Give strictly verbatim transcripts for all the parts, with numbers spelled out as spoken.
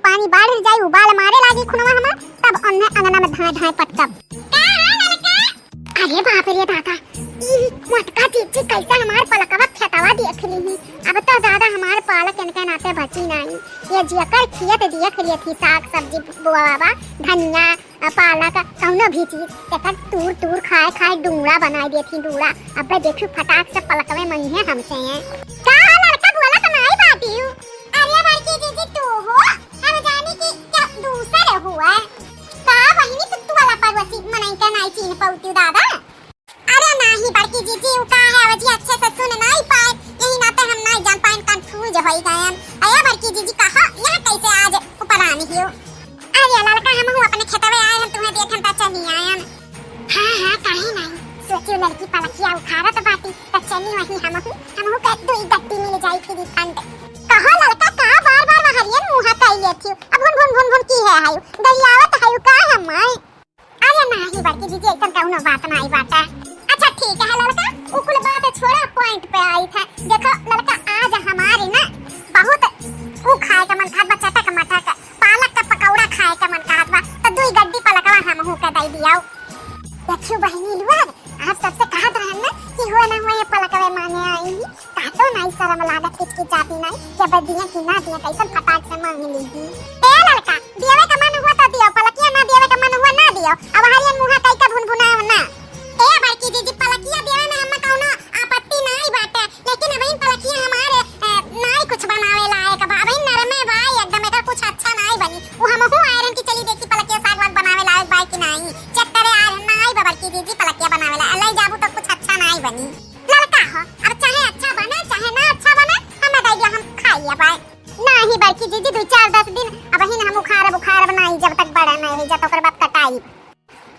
पानी बाढ़ जाई, उबाल मारे लागी खुनवा हमार, तब ओन्हे अंगना में धाए धाए पटकब। का हो ललका? अरे बाप रे दादा, ई मोटका जीजी कैसे हमार पलकवा खेतवा देख लीही। अब तो दादा हमार पालक इनके नाते बची नाई। ये जेकर खेत देख लेथी, साग सब्जी बोआ बा, धनिया, आ, पालक, कौनो भी चीज, एकर तूर तूर खाए खाए डूंगड़ा बनाई देथी, डूंगड़ा। अबे देखियो, फटाक से पलकवे मंगिहे हमसे हैं। का हो ललका, बोला तो नाई बाटियो। अरे बड़की जीजी, तू हो? हम जानी कि क्या दूसर हुआ। का बहिनी, तू, तू वाला पड़ोसी मनई का नाई चीन्ह पउतियो दादा? अरे नाही बड़की जीजी, उ का है, अवजी अच्छे से सुन नाई पाए, यही नाते हम नाई जान पाएन, confuse होई गएन। अरे बड़की जीजी, कहा यहाँ कैसे आज उपरानी हियो? अरे ललका, हमहू अपने खेतवे आए हन, तुम्हें देखन त चली आयन। हाँ, हाँ, काहे नाही, सोचियो ललकी पलकिया उखाड़त बाटी, त चली वही हमहू, हमहू के दुई गड्डी मिल जाई free fund। कहो ललका, का बार बार वहरियन मुँह कई लेथियो, अब भुन भुन भुन भुन की है हायु, गरियावत हायु का हम आए? अरे नाही बड़की जीजी, ऐसन कौनो बात नाही बाटे। अच्छा ठीक है ललका, उ कुल बात छोड़ा, point पे आई था। देखो ललका, आज हमारे ना बहुत उ खाए का मन कहत बा, चटक मटक पालक का पकौड़ा खाए का मन कहत बा, तो दुई गड्डी पलकवा हमहू के दे दियाओ। देखियो बहिनी लोग, आप सबसे कहत रहन ना कि हुए ना हुए ये पलकवे मांगे आई ही, काटो नाई, शर्म लागत हिचकिचाती नाई कि अब दिया कि ना दिया, कैसन फटाक से मांग लीही। ए ललका, देवे का मन हुआ तो दियो, पलकिया ना देवे का मन हुआ ना दियो, अब हरियन मुँह कई का भुनभुनाओ ना। ए बड़की जीजी, पलकिया देवे में हमें कौनो आपत्ति नाई बाटे, लेकिन अब इन पलकिया हमारे, ए, नाई कुछ बनावे लायक बा, अब इन नरमे बा एकदम, एकर कुछ अच्छा नाई बनी। वो हमहू आए रहन कि चली देखी पलकिया साग वाग बनावे लायक बा कि नाई, check करे आए रहन, नाई बा बड़की जीजी पलकिया बनावे ला, ले जाबू तो कुछ अच्छा नाई बनी। ललका हो, अब चाहे अच्छा बने, चाहे ना अच्छा बने, हमें दे दिया, हम खाई लेबै। नाही बड़की जीजी, दू चार दस दिन अबहिन हम उखाड़ब, उखाड़ब नाही, जब तक बड़ा नहीं हो जात, ओकर बाद कटाई।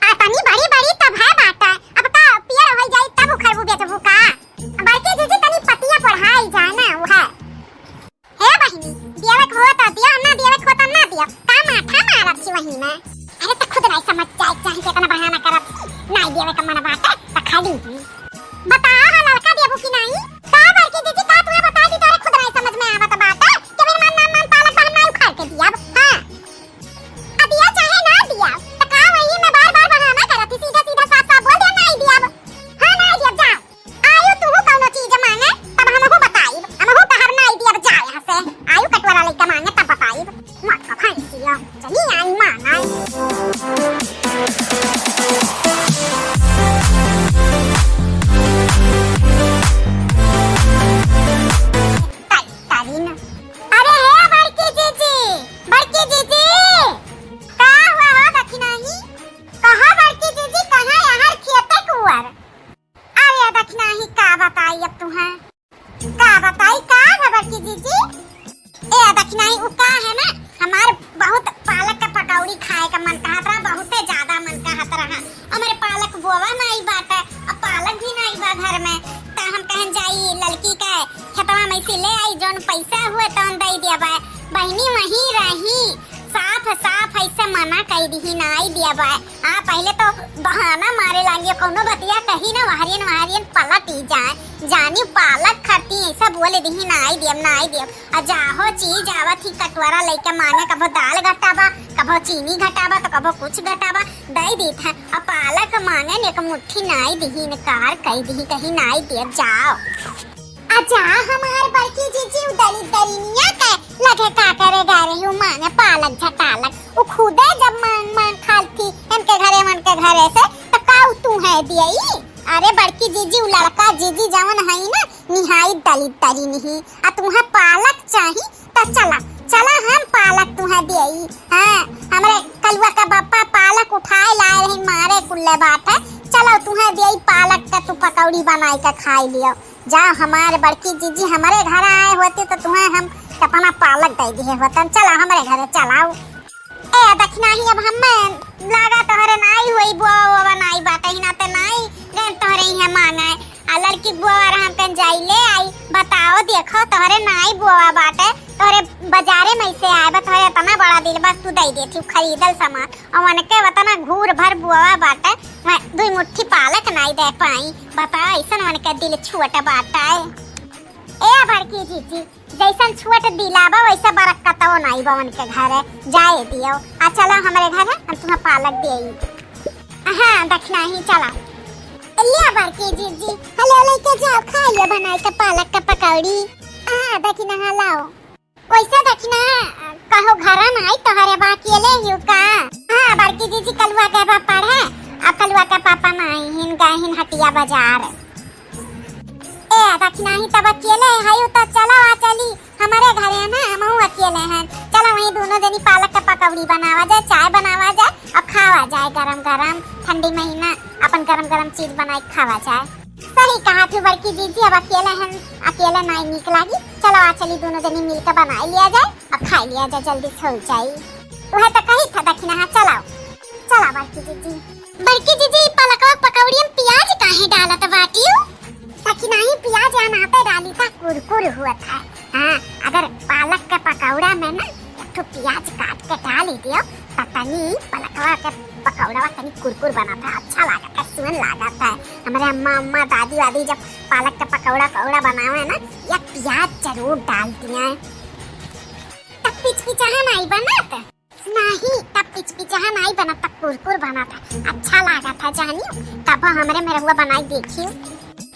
आ तनी बड़ी बड़ी तब है बाटा, अब का पियर हो जाई तब उखड़बू बेचबू का? बड़की जीजी तनी पतिया पढ़ाई जाए ना, वो है। हे बहिनी, देवे के हो त दिया, ना देवे के हो त ना दिया। का माथा मारत छी वही में? अरे त खुद नहीं समझ जाए चाहे केतना बहाना करत छी। नहीं देवे के मन बाटे त खा ली। बताओ हा ललका देबू कि नहीं? का बड़की जीजी, का तुहे बता दी, तोरे खुद नहीं समझ में आवत बाटे कि अभी हमार नाम नाम पालक बा, हम नहीं उखाड़ के दिया। हाँ। आ दिया चाहे ना दिया, त का वही में बार बार बहाना करत छी, सीधा सीधा साफ साफ बोल दिया नहीं दिया। हाँ नहीं दिया, जा। आयु तुहू कौनो चीज मांगे, तब हमहू बताइब। हमहू कहब नाई दियब, जा यहाँ से। आयु कटवरा लइका मांगे, तब बताइब। मत का भैंसिया, चली आई मांगे। ताई, ताई ना। अरे हे बड़की जीजी, बड़की जीजी, का हुआ हो दखिनाही? कहा बड़की जीजी, कहाँ यार खेते कुआर? अरे दखिनाही का बताई अब तुहें, का बताई का है बड़की जीजी? ए दखिनाही उ का है ना, हमार बहुत पालक का पकौड़ी खाए का मन कहत रहा, बहुते ज्यादा मन कहत रहा। हमरे पालक बोवा नाई बाटे, अब पालक भी नाई बा घर में, त हम कहन जाई ललकी के खेतवा में से ले आई, जौन पैसा हुए तौन दे दिया बा। बहिनी वहीं रही, साफ साफ ऐसे मना कई दिही, नाई दिया बा। हाँ, पहिले तो बहाना मारे लागी, कौनो बतिया कही ना, वहरियन वहरियन पलट ही जाए। जानी पालक खरती ऐसा बोले दिही, नाई दियम, नाई दियम। आ जाहो चीज आवत ही कटोरा लइके मांगे, कभो दाल घटाबा, कभो चीनी घटाबा, तो कभो कुछ घटाबा, दे दीत है। आ पालक मांगे ने एक मुट्ठी नाई दिही, इनकार कई दिही, कही नाई दियब, जाओ। अच्छा, हमार बड़की जीजी उ दलित दलिनिया के लगे का करे गा रही हूँ, माने पालक झटालक। उ खुदे जब मांग मांग खालती इनके घरे, मन के घरे से, तो का उ तू है दियई? अरे बड़की जीजी, उ लड़का जीजी जवन है ना, निहाई दलित दलिन ही। आ तुम्हें पालक चाही, तो चला, चला हम पालक तुम्हें दियई। हाँ, हमरे कलुआ का बापा पालक उठाए लाए रही, मारे कुल्ले बात है। चलो तुम्हें दियई पालक का, तू पकौड़ी बनाई के खाई लियो। जा, हमारे बड़की जीजी हमारे घर आए होती तो तुम्हें हम कितना पालक दे दिए होतन। चला हमरे घरे चलाओ। ए दखिनाही, अब हमें लागा तोहरे नाई होई, बुआ, बुआ नाई बाटे ही ना, ते नाई गए तोहरे यहाँ मांगे। आ लड़की बुआ रहा हम कन जाई ले आई, बताओ, देखो तोहरे नाई बुआ बाटे, तोहरे बाजारे में से आए बा, तोहरे इतना बड़ा दिल बा, तू दे देती खरीदल सामान। और उनके वतना घूर भर बुआ बाटे, मैं दुई मुट्ठी पालक नाई दे पाई। बताओ, ऐसन उनके दिल छोट बाटे। ए बड़की जीजी, जैसन छुअट दिलावा वैसा बरकतवा नाई बा उनके घरे, जाए दियो। आ चलो हमरे घरे, हम तुम्हें पालक देई। हाँ दखिनही, चला। लिया बड़की जीजी, हले लइके जाओ, खा लियो बनाई के पालक के पकौड़ी। हाँ दखिनहा लाओ। वैसे दखिनहा कहो घरा नाई तोहरे, बा अकेले हियो का? हाँ बड़की जीजी, कलुआ गए बा पढ़े, अब कलुआ के पापा नाई हिन, गए हिन हटिया बाजार। ए दखिनही, तब अकेले हयो तो चलो आ चली हमरे घरे ना, हमहू अकेले हैं। चलो वहीं दोनों जनी पालक के पकौड़ी बनावा जाए, चाय बनावा जाए और खावा जाए गरम गरम, ठंडी महीना अपन गरम गरम चीज बनाई खावा जाए। सही कहा थी बड़की जीजी, अब अकेले हैं, अकेले नाई नीक लागी। चलो आ चली दोनों जनी मिलके बनाई लिया जाए और खाई लिया जाए, जल्दी से हो जाई। वह तो कही था दखिनहा, चलाओ, चला बड़की जीजी। बड़की जीजी, ई पालकवा पकौड़ियन प्याज काहे डालत बाटियो? दखिनही, प्याज अनाते डाली त कुरकुर हुअत है। हाँ, अगर पालक के पकौड़ा में ना एक ठो प्याज काट के डाली दियो, त तनी पालकवा के पकौड़वा तनी कुरकुर बनत है, अच्छा लागत है, सुअन लागत है। हमरे अम्मा, अम्मा, दादी, वादी जब पालक के पकौड़ा, पकौड़ा बनावे ना, या प्याज जरूर डालती हैं। तब पिचपिचाहा नाई बनत? नाही, तब पिचपिचाहा नाई बनत, तब कुरकुर बनत है, अच्छा लागत है, जानियो। तब हमरे मेहरुआ बनाई देखियो।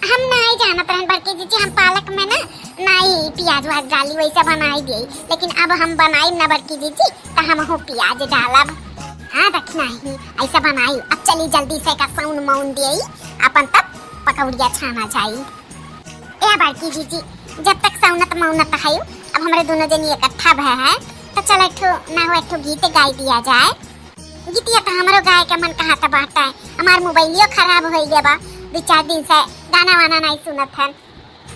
हम नाई जानत रहन बड़की जीजी, हम पालक में ना नाई प्याज व्याज डाली, वैसे बनाई देई, लेकिन अब हम बनाई ना बड़की जीजी, त हमहू प्याज डालब। हाँ दखिनही, ऐसा बनाई। अब चली जल्दी से का सौन मौन देई, अपन तब पकौड़िया छाना जाई। ए बड़की जीजी, जब तक सौनत मौनत है, अब हमरे दोनों जनी इकट्ठा भय है, तो चलो एक ठो ना हो एक ठो गीत गाई दिया जाए। गीतिया तो हमरो गाए के मन कहा था बाटा है, हमार मोबाइलियो खराब हो गया बा, दो चार दिन से गाना वाना नहीं सुनत है,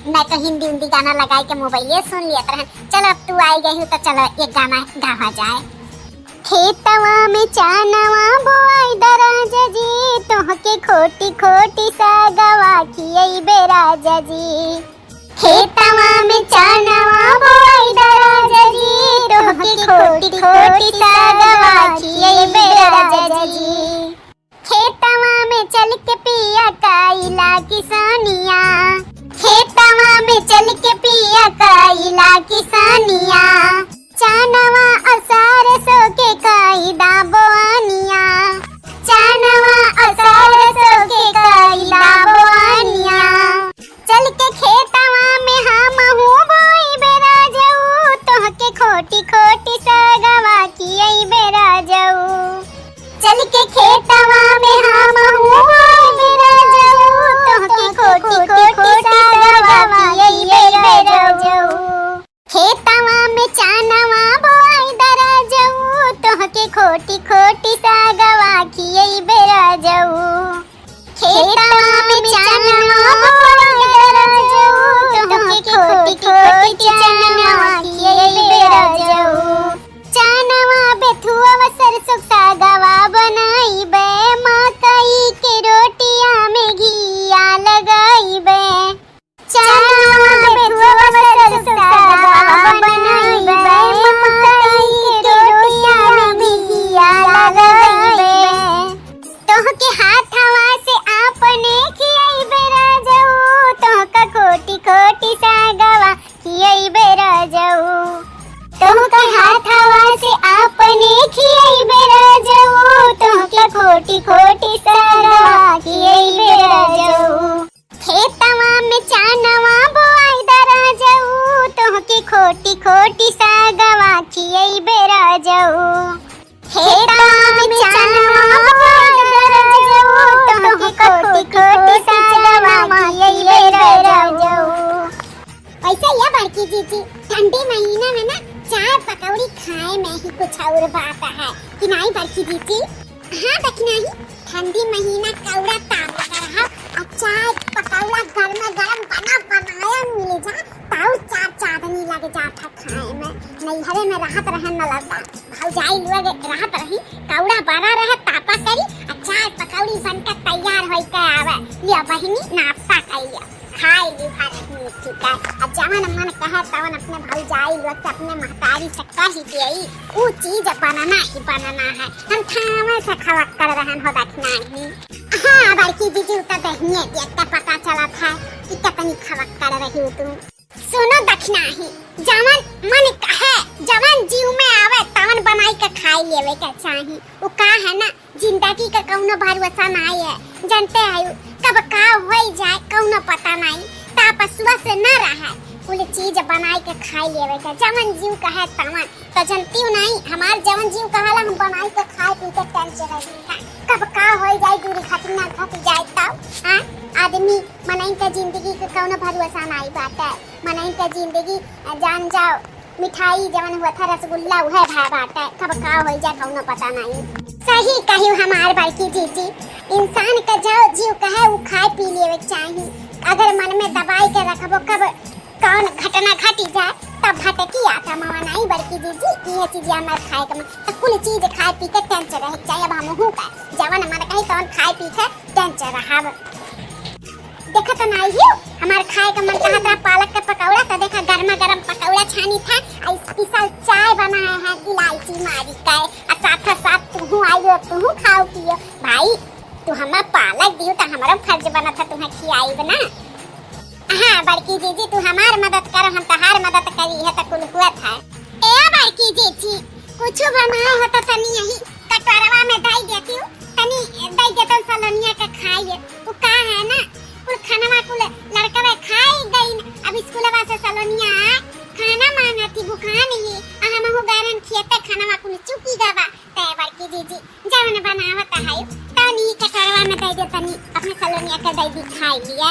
नहीं तो हिंदी उंदी गाना लगाई के मोबाइलियो सुन लिया रहन। चलो अब तू आई गई हो तो चलो एक गाना गावा जाए। खेतवा में चानवा बोआई द राजा जी, तोहके खोटी खोटी सागवा खियइबे राजा जी। खेतवा में चानवा बोआई द राजा जी, तोहके खोटी खोटी सागवा खियइबे राजा जी। खेतवा में चल के पिया कइला किसानिया, खेतवा में चल के पिया कइला किसानिया। चानवा असार सो के कइदा बोआनिया, चानवा असार सो के कइदा बोआनिया। चल के खेतवा में हमहू बोइबे राजऊ, तोहके खोटी खोटी सागवा खियइबे राजऊ। चल के खेतवा में हमहू बोइबे राजऊ, तोहके खोटी खोटी सागवा खियइबे राजऊ। खेतवा में चानवा बोआई द राजऊ, तोहके खोटी खोटी सागवा खियइबे राजऊ। खेतवा में चानवा बोआई द राजऊ, तोहके खोटी खोटी चानवा खियइबे राजऊ। चानवा बेथुआ सरसों सागवा बनाइबे, मकई के रोटिया में घिया लगाइबे। चानवा बेथुआ सरसों सागवा बनाइबे, मकई के रोटिया में घिया लगाइबे। तोहके हाथवा से आपने खियइबे राजऊ, तोहका खोटी खोटी सागवा खियइबे राजऊ। तोहका हाथवा से आपने खियइबे राजऊ, तोहका खोटी खोटी सागवा खियइबे राजऊ। खेतवा में चानवा बोआई द राजऊ, तोहके खोटी खोटी सागवा खियइबे राजऊ। खेतवा में चानवा बोआई द राजऊ, तोहके खोटी खोटी सागवा खियइबे राजऊ। वैसे ये बड़की जीजी, ठंडी महीना में ना चाय पकौड़ी खाए में ही कुछ और बात है कि नाई बड़की जीजी? हाँ दखिनही, ठंडी महीना कौड़ा ताप लगा रहा और चाय पकौड़ा गर्मा गर्म बना बनाया मिल जा, तो चार चांदनी लग जात है खाए में। नैहरे में रहत रहे न लड़ता, भौजाई लोग रहत रही, कौड़ा बना रहे, तापा करी, आ चाय पकौड़ी बनकर तैयार होई के आवे। लिया बहिनी, नाश्ता कइलिया, खाई ली भर मीठी का। आ जवन मन कहे तवन अपने भौजाई लोग से, अपने महतारी से कह देई, ऊ चीज बनना ही बनना है। हम ठामे से खवक्कड़ रहन हो दखिनही। हाँ बड़की जीजी, उ तो दहिए देख के पता चलत है कि कितनी खवक्कड़ रही तू। सुनो दखिनाही, जवन मन कहे, जवन जीव में आवे, तवन बनाई के खाई लेवे के चाही। उ का है ना, जिंदगी का कौनो भरोसा नाई है। जानते हैं, कब का होई जाए, कौनो पता नाई। त आप सुबह से न रहे, कुल चीज बनाई के खाई लेवे के, जवन जीव कहे तवन। त जनती नाई, हमार जवन जीव कहाला, हम बनाई के खाए पी के टेंशन रही था। कब का होई जाए, दुर्घटना घट जाए तब, हाँ, आदमी मनई के जिंदगी के कौनो भरोसा नाई बाटे। मनई के जिंदगी, जान जाओ, मिठाई जवन होत है रसगुल्ला, उहे भा बाटे। कब का होई जाए, कौनो पता नाई। सही कहियो हमार बड़की जीजी, इंसान के जो जीव कहे, उ खाए पी लेवे के चाही। अगर मन में दबाई के रखबो, कब कौन घटना घटी जाए, तब भटकी आता मवा नाई बड़की जीजी। इहे चीज हमार खाए के मन, त कुल चीज खाए पी के टेंशन रहे के चाही। अब हमहू का जवन मन कही तवन खाए पी के टेंशन रहब। देखत नाई हियो, हमार खाए के मन कहत रहा पालक के पकौड़ा, त देखा गरमा गरम पकौड़ा छानी था, आ special चाय बनाए हैं इलायची मारी के, आ साथ साथ तुहू आई हो, तुहू खाओ पियो। भाई, तू हमें पालक दियो त हमारो फर्ज बनत है तुम्हें खियाई ना। हाँ बड़की जीजी, तू हमार मदद करो, हम तहार मदद करी, है त कुल हुआ था। ए बड़की जीजी, कुछ बनाए हो त तनी यही कटोरवा में दई देती हूँ, तनी दई देतन सलोनिया के खाइए। उ का है ना, कुल खानवा कुल लड़कवे खाई गई। अब स्कूलवा से सलोनिया खाना मांगती भुखान ही, आ हमहू गैरन खेते खानवा कुल चुकी गवा। ते बड़की जीजी, जवन बनावत है तनी कटोरवा में दई दे, तनी अपने सलोनिया के दई दी खाई लिए।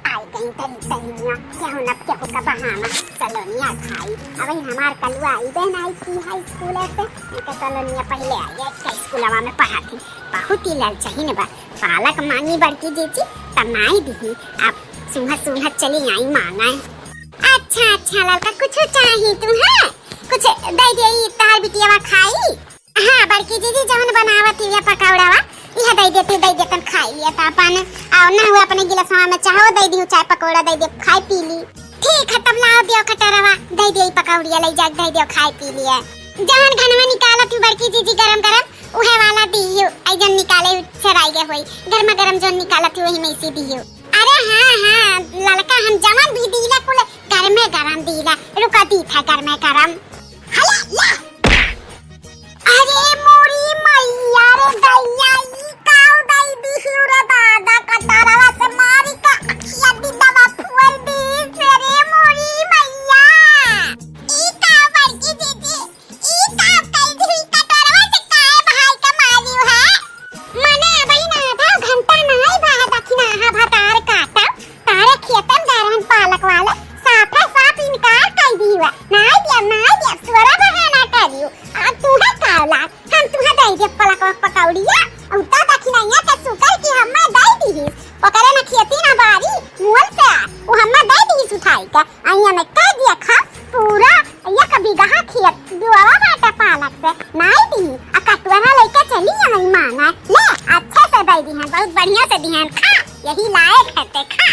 आई गई तनी सलोनिया, केहू न केहू का बहाना सलोनिया खाई। अब ही हमार कलुआ आई बहन आई की है स्कूल से, इनके सलोनिया पहले आई है, इसके स्कूलवा में पढ़ा थी। बहुत ही ललचहीन बा, पालक मांगी बड़की जीजी, त नाई दिही। अब सुंघत सुंघत चली आई मांगा। अच्छा अच्छा ललका, कुछ चाही तू है? कुछ दई दे ई तहार बिटियावा खाई। हाँ बड़की जीजी, जवन बनावत हिया पकौड़ावा, इहे दई देती, दई देतन खाई लिया त अपन। और ना हुआ अपने गिलासवा में चाहो दई दियो, चाय पकौड़ा दई दे, खाई पी ली। ठीक है, तब लाओ दियो कटोरवा, दई दियो पकौड़िया, ले जाके दई दियो, खाई पी लिया। जवन घनवा निकालत हूँ बड़की जीजी गरम गरम, उहे वाला दियो, आई जन निकाले हूँ, चराई गए होई, गर्मा गरम जौन निकालत हूँ, वही में से दियो। अरे हाँ हाँ ललका, हम जवन भी दीला कुल गरमे गरम दीला, रुका दी था गरमे गरम। हला ला। अरे मोरी मैया रे दैया, ई काउ दई दिही रे दादा, कटारवा से मारी का अखिया दिलवा फुअल दी से रे मोरी मैया। ई का बड़की जीजी, ई का कई दिही कटारवा से काहे भाई का मारी है? मने अबही ना आधा घंटा नाई भा दखिनाहा भतार काटा, तारे खेतन गए रहन पालक वाले, साफे साफ इनकार कई दियो, नाई दिया, नाई दिया, सोरा बहाना करियो। आ तुहे कावला, हम तुहे दई दे पलकवा पकौड़िया, उता दखिनाइया के सुकर की हम्मे दई दिहिस, ओकरे न खेती न बारी, मुअल से आ, उ हम्मे दई दिहिस उठाई के, अइया में कह दिया खा, पूरा एक बीघा खेत दुआवा बाटे पालक से, नाई दिही, आ कटुआ लइके चली आई मांगा, ले, अच्छे से दई दिहन, बहुत बढ़िया से दिहन, खा, यही लायक है ते, खा।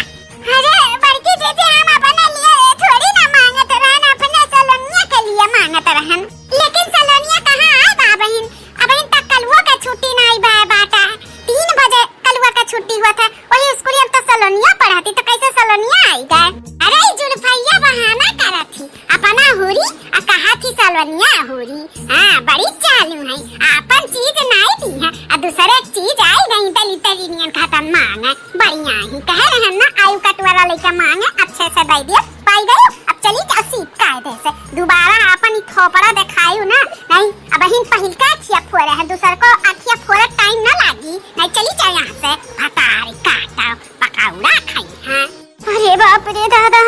अरे बड़की जीजी, हम अपने लिए थोड़ी ना मांगत रहन, अपने सलोनिया के लिए मांगत रहन। लेकिन सलोनिया कहाँ आए बा बहिन? अबहिन तक कलुआ का छुट्टी नाई बा बाटा। तीन बजे कलुआ का छुट्टी हुआ था, वही स्कूलिया में तो सलोनिया पढ़ाती, तो कैसे सलोनिया आई गए? अरे ई जुल्फैया बहाना करत थी, अपना हुरी आ कहा थी सलोनिया हुरी। हाँ, बड़ी चालू है, आपन चीज नाई दी है, आ दूसरे एक चीज आई गई, दली दली नियन खत्म मांगे। बढ़िया ही कहे रहन ना, आयु कटवाला लइका मांगे, अच्छे से दई दियो, पाई गयो। अब चली जा सीख कायदे से, दोबारा आपन ई थोपड़ा देखायु ना, नहीं, अबहिन पहिलका अखिया फोरे है, दूसर को अखिया फोरे टाइम ना लागी, नहीं, चली जा यहाँ से, भतारी काटा, पकौड़ा खाई है। अरे बाप रे दादा,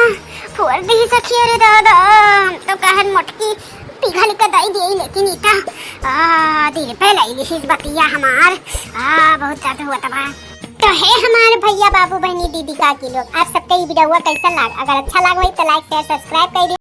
फोर दी सखिया रे दादा, हम तो कहन मोटकी पिघल के दई दिए, लेकिन इता, आ, दिल पे लई लिहिस बतिया हमार, आ, बहुत दर्द हुआ तबा। तो हे हमार भैया, बाबू, बहनी, दीदी, काकी लोग, आप सबके ई वीडियो कैसा लाग? अगर अच्छा लाग होई तो like, share, subscribe कर दी।